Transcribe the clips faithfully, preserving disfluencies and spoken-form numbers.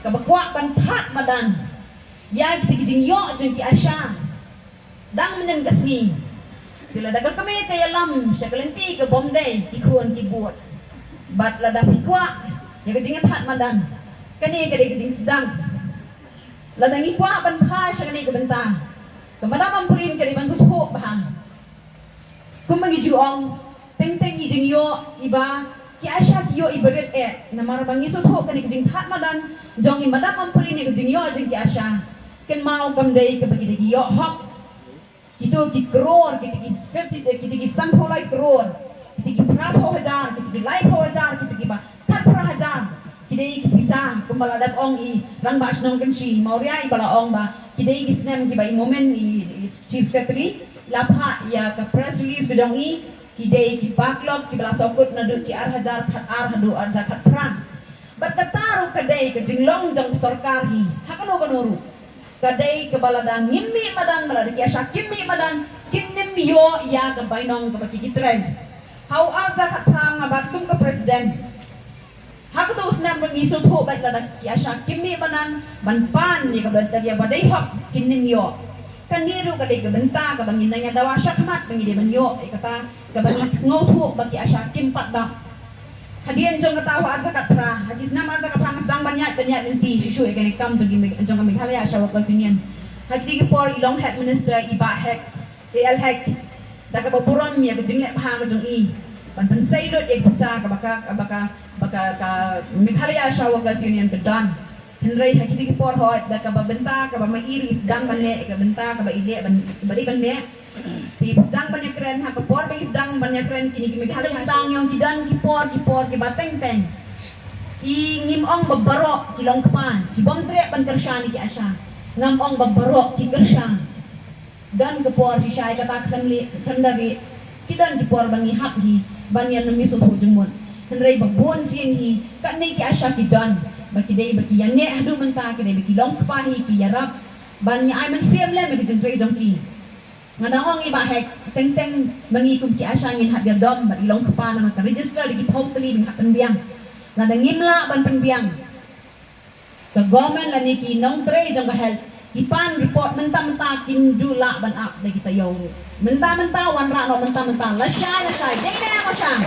Kaba kwah ban thad madan ïa kita ki jingïoh jong ki ASHA. Dang mynnin ka sngi, te lada ka kmie ka ïalam sha ka lynti ka bym dei, ki khun ki bud. Bad lada phi kwah ïa ka jingthad madan, kane ka dei ka jingsdang. Lada ngi kwah ban phai sha kane ka bynta, ka Madam Ampareen ka dei ban sngewthuh bha. Kumba ngi ju ong, teng teng i jingïoh iba ki ASHA ki ïoh iba rit eh, namar ba ngi sngewthuh kane ka jingthad madan jong i Madam Ampareen ïa ka jingïoh jong ki ASHA. Kynmaw kam dei kaba ki dei ki ïoh hok. Kito ki klur, kito ki fifty, eh, kito ki sanphew lai klur, kito ki phraphew hajar, kito ki laiphew hajar, kito kiba khatphra hajar. Ki dei ki pisa, kumba la dep ong i Rangbah Shnong Kynshi Mawria iba la ong ba ki dei ki snem kiba i Momin i, i Chief Secretary la phah ïa ka press release ka jong i, ki dei ki backlog kiba la sokut naduh ki ar hajar khatar haduh ar hajar khatphra. Bad kata ruh ka dei ka jinglong jong ka sorkar hi ha kano kano ruh. Ka dei kaba lada ngim mih madan, ba lada ki ASHA kim mih madan, kin nym ïoh ïa ka bainong kaba ki ki trei. Ha u ar hajar khatphra nga bat kum ka president. Ha kato u snem ruh ngi sngewthuh bad lada ki ASHA kim mih madan ban pan ïa kaba, ïa kaba dei hok, kin nym ïoh. Kane ruh ka dei ka bynta kaba ngin nang ïa dawa shakhmat ba ngi dei ban ïoh ïa kata kaba ngi sngewthuh ba ki ASHA kim pat dap. Hadien jong kata ha u ar hajar khatphra, ha ki snem ar hajar khatphra nga sdang ban ïaid, ban ïaid lynti shuh shuh ïa kane ka kam jong ki Me-, jong ka Meghalaya ASHA Workers Union. Ha kiti ki por i long head minister i Bah Hek, A L Hek, da kaba burom ïa ka jingleh bha ka jong i ban pynsei lut ïa ka pisa kaba ka, kaba ka, ba ka, ka Meghalaya ASHA Workers Union ka don. Hynrei ha kiti ki por hooid da kaba bynta kaba ma i ruh i sdang ban leh, ka bynta kaba i leh ban, ba dei ban leh. Te i sdang ban ïakren, ha ka por ba i sdang ban ïakren kine ki Meghalaya. Tang ïong ki don ki por, ki por kiba teng teng. I ngim ong ba baroh ki long kpa, ki bym treh ban kyrshan ïa ki ASHA. Ngam ong ba baroh ki kyrshan. Don ka por shisha ïa kata khlem leh, khlem da leh. Ki don ki por ba ngi hap hi ban ïa nym ïa sngewthuh jingmut. Hynrei ba bun sien hi katne ki ASHA ki don ba ki dei ba ki ïa neh haduh mynta, ki dei ba ki long kpa hi, ki ïarap ban ïa ai mynsiem lem ïa ka jingtrei jong ki. Nga dang ong i Bah Hek, teng teng ma ngi kum ki ASHA ngin hap ïa dom bad i long kpa namar ka register da ki phew tylli ba ngi hap pynbiang. Lada ngim lah ban pynbiang, ka government lane ki nongtrei jong ka health ki pan report mynta mynta, kim ju lah ban ap da ki taïew ruh. Mynta mynta wanrah noh mynta mynta, lashai lashai, dei ne em lashai?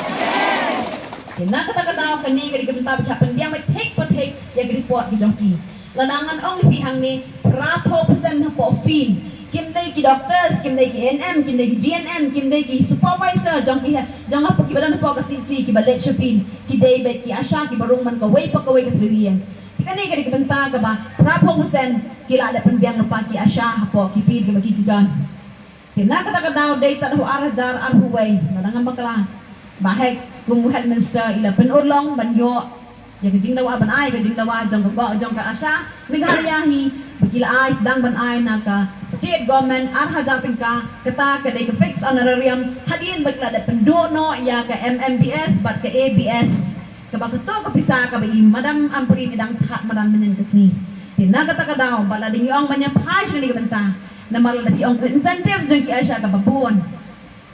Te na kata ka daw kane ka dei ka bynta ba ki hap pynbiang beit thik pa thik ïa ka report ki jong ki. Lada ngan ong ïa phi hangne, phra phew percent hapoh field, kim dei ki doctors, kim dei ki A N M, kim dei ki G N M, kim dei ki supervisor jong ki, jong hapoh kiba don hapoh ka C H C kiba leit sha field, ki dei beit ki ASHA kiba rung man kawei pa kawei ka thliew ïing. Te kane ka dei ka bynta kaba phra phew percent ki la dep pynbiang lypa ki ASHA hapoh ki field kiba ki, ki don. Te na kata ka daw dei tad ha u ar hajar arphew wei, lada ngam bakla, Bah Hek kum u head minister i la pynurlong ban ïoh ïa ka jingdawa, ban ai ka jingdawa jong ka, jong ka ASHA Meghalaya hi, ba ki la ai, sdang ban ai na ka state government ar hajar tyngka. Kata ka dei ka fixed honorarium hadien ba ki la dep pynduh noh ïa ka M M B S bad ka A B S. Kaba kato ka pisa kaba i Madam Ampareen i dang thad madan mynnin ka sngi. Te na kata ka daw ba lada ngi ong ban ïa phai sha kane ka bynta, namar lada phi ong ka incentives jong ki ASHA kaba bun,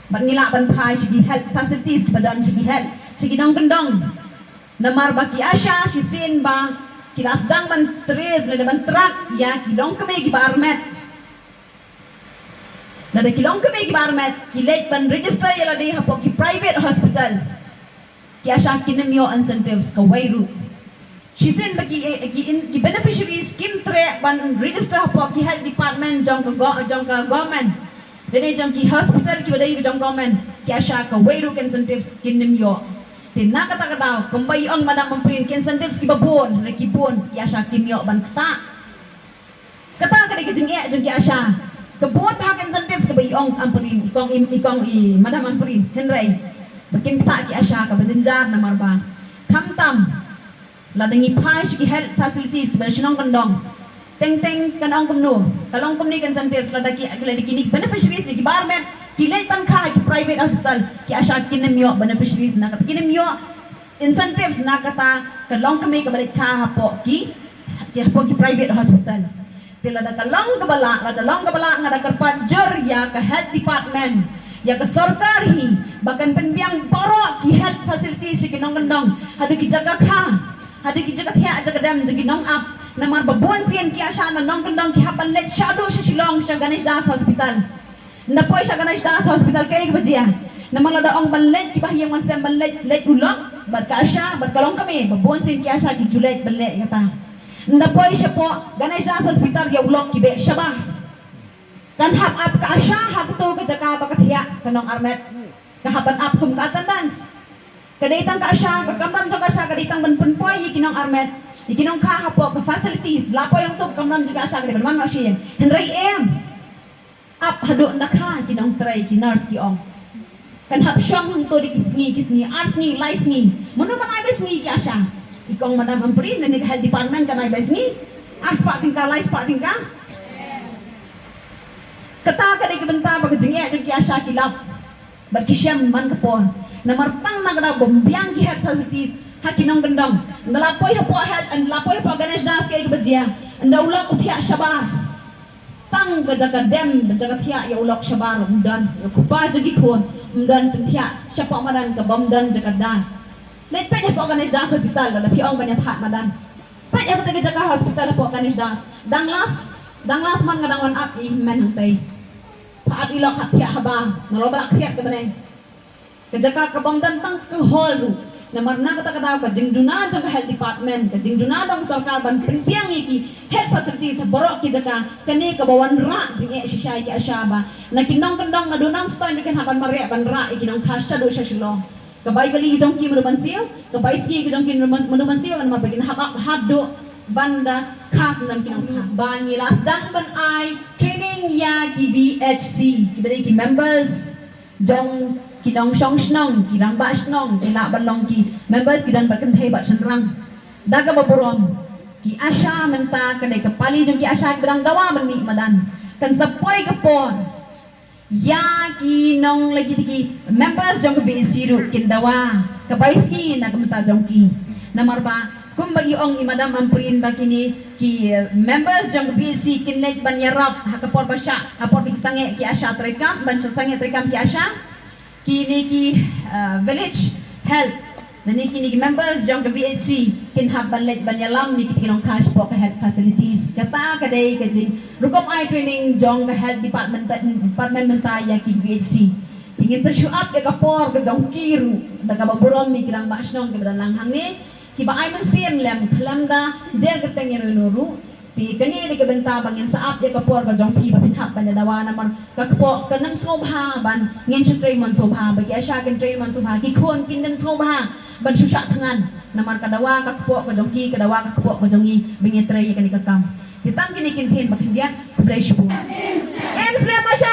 bad ngi lah ban phai sha ki health facilities kiba don sha ki health, sha ki nongkyndong. Namar ba ki ASHA shisien ba ki la sdang ban trace lane ban track ïa ki longkmie kiba armet. Lada ki longkmie kiba armet ki leit ban register ïa lade hapoh ki private hospital, ki ASHA kin nym ïoh incentives kawei ruh. Shisien ba ki, eh, ki in, ki beneficiaries kim treh ban register hapoh ki health department jong ka go-, jong ka government, lane jong ki hospital kiba dei jong government, ki ASHA kawei ruh ka incentives kin nym ïoh. Te na kata ka daw kumba i ong Madam Ampareen, ki incentives kiba bun, hynrei ki bun, ki ASHA kim ïoh ban ktah. Kata ka dei ka jingeh jong ki ASHA. Ka bun bha ka incentives kaba i ong Ampareen, i kong i, i kong i Madam Ampareen. Hynrei ba kin ktah ki ASHA kaba jynjar namar ba khamtam lada ngi phai sha ki health facilities kiba shnong kyndong, teng teng kan ong kumno, ka long kumne ka incentives, lada ki, lada kine ki beneficiaries ne kiba armet ki leit ban kha ha ki private hospital, ki ASHA kin nym ïoh beneficiaries na kata, kin nym ïoh incentives na kata ka longkmie kaba leit kha hapoh ki, ki hapoh ki private hospital. Te lada ka long kaba lah, lada long kaba lah nga da kyrpad jur ïa ka health department, ïa ka sorkar hi, ba kan pynbiang baroh ki health facilities sha ki nongkyndong, haduh ki jaka kha, haduh ki jaka thiah jaka dem jong ki nongap, Namar ba bun sien ki ASHA na nongkyndong ki hap ban leit shaduh sha Shillong sha Ganesh Das Hospital. Nda poi sha Ganesh Das Hospital kaei kaba jia? Namar lada ong ban leit kiba ha ïing ha sem ban leit, leit u lok bad ka ASHA bad ka long kmie, ba bun sien ki ASHA ki ju leit ban leit ïa kata. Nda poi shapoh Ganesh Das Hospital ïa u lok ki beh shabar. Kan hap ap ka ASHA ha kato ka jaka ba ka thiah ka nongarmet. Ka hap ban ap kum ka attendance. Ka dei tang ka ASHA, ka kamram jong ka ASHA ka dei tang ban pynpoi ïa ki nongarmet, ïa ki nongkha hapoh ka facilities. La poi hangto ka kamram jong ka ASHA ka dei ban wan noh sha ïing. Hynrei em. Ap haduh na kha, ki nongtrei, ki nurse ki ong. Kan hap shong hangto da ki sngi, ki sngi, ar sngi, lai sngi. Mano ban ai bai sngi ki ASHA? I kong Madam Ampareen, lane ka health department kan ai bai sngi? Ar spah tyngka, lai spah tyngka. Kata ka dei ka bynta ba ka jingeh jong ki ASHA ki lap. Bad ki shem man ka por. Namar tang na ka daw bym biang ki health facilities ha ki nongkyndong. Nda la poi hapoh health, nda la poi hapoh Ganesh Das kaei kaba jia? Nda u lok u thiah shabar. Tang ka jaka dem, ka jaka thiah ïa u lok shabar ym don. Ïa u kpa jong ki khun ym don, pynthiah shapoh madan kaba ym don jaka da. Leit peit hapoh Ganesh Das Hospital lada phi ong ban ïa thad madan. Peit ïa kata ka jaka hospital hapoh Ganesh Das. Dang last, dang last month nga dang wan ap ïa i hynmen hangtei. Pha ap i lok ha thiah haba, nalor ba la khriat ka bneng. Ka jaka kaba ym don tang ka hall ruh. Namar na kata ka daw ka jingduna jong ka health department, ka jingduna jong ka sorkar ban pynbiang ïa ki health facilities ha baroh ki jaka. Kane kaba wanrah jingeh shisha ïa ki ASHA ba na ki nongkyndong naduh Nongstoiñ ruh kin hap ban mareh ban rah ïa ki nongkha shaduh sha Shillong. Ka bai kali ka jong ki mano ban siew, ka bai sngi ka jong ki mano ban, mano ban siew, namar ba kin hap ap haduh ban da kha syndon ki nongkha. Ba ngi la sdang ban ai training ïa ki VHC, kiba dei ki members jong ki nongshong shnong, ki rangbah shnong, ki lah ban long ki members ki don bad kynthei bad shynrang. Da kaba burom, ki ASHA mynta ka dei ka pali jong ki ASHA kiba dang dawa ban mih madan. Kan sa poi ka por ïa ki nong lagi, ki members jong ka VHC ruh kin dawa ka bai sngi na ka bynta jong ki. Namar ba kumba i ong i Madam Ampareen ba kine ki, eh, members jong ka VHC kin leit ban ïarap ha ka por ba shah, ha por ba ki sangeh ki ASHA treikam, ban shah sangeh treikam ki ASHA. Kine ki, eh, village health, lane kine ki members jong ka VHC kin hap ban leit ban ïalam ïa kito ki nongkha shapoh ka health facilities. Kata ka dei ka jingrukom ai training jong ka health department, department mynta ïa ki VHC. Te ngin sa shu ap ïa ka por ka jong ki ruh, da kaba burom ïa ki rangbah shnong kiba don lang hangne, kiba ai mynsiem lem khlem da jer kyrteng ïano ïano ruh. Te kane dei ka bynta ba ngin sa ap ïa ka por ka jong phi ba phin hap ban ïa dawa, namar ka kpoh kan ym sngewbha ban ngin shu trei mynshuwa bha, ba ki ASHA kin trei mynshuwa bha, ki khun kin ym sngewbha ban shu shah thngan. Namar ka dawa ka kpoh ka jong ki, ka dawa ka kpoh ka jong ngi, ba ngin trei ïa kane ka kam. Te tang kine ki ktien ba khyndiat, khublei shibun. Em slem ASHA.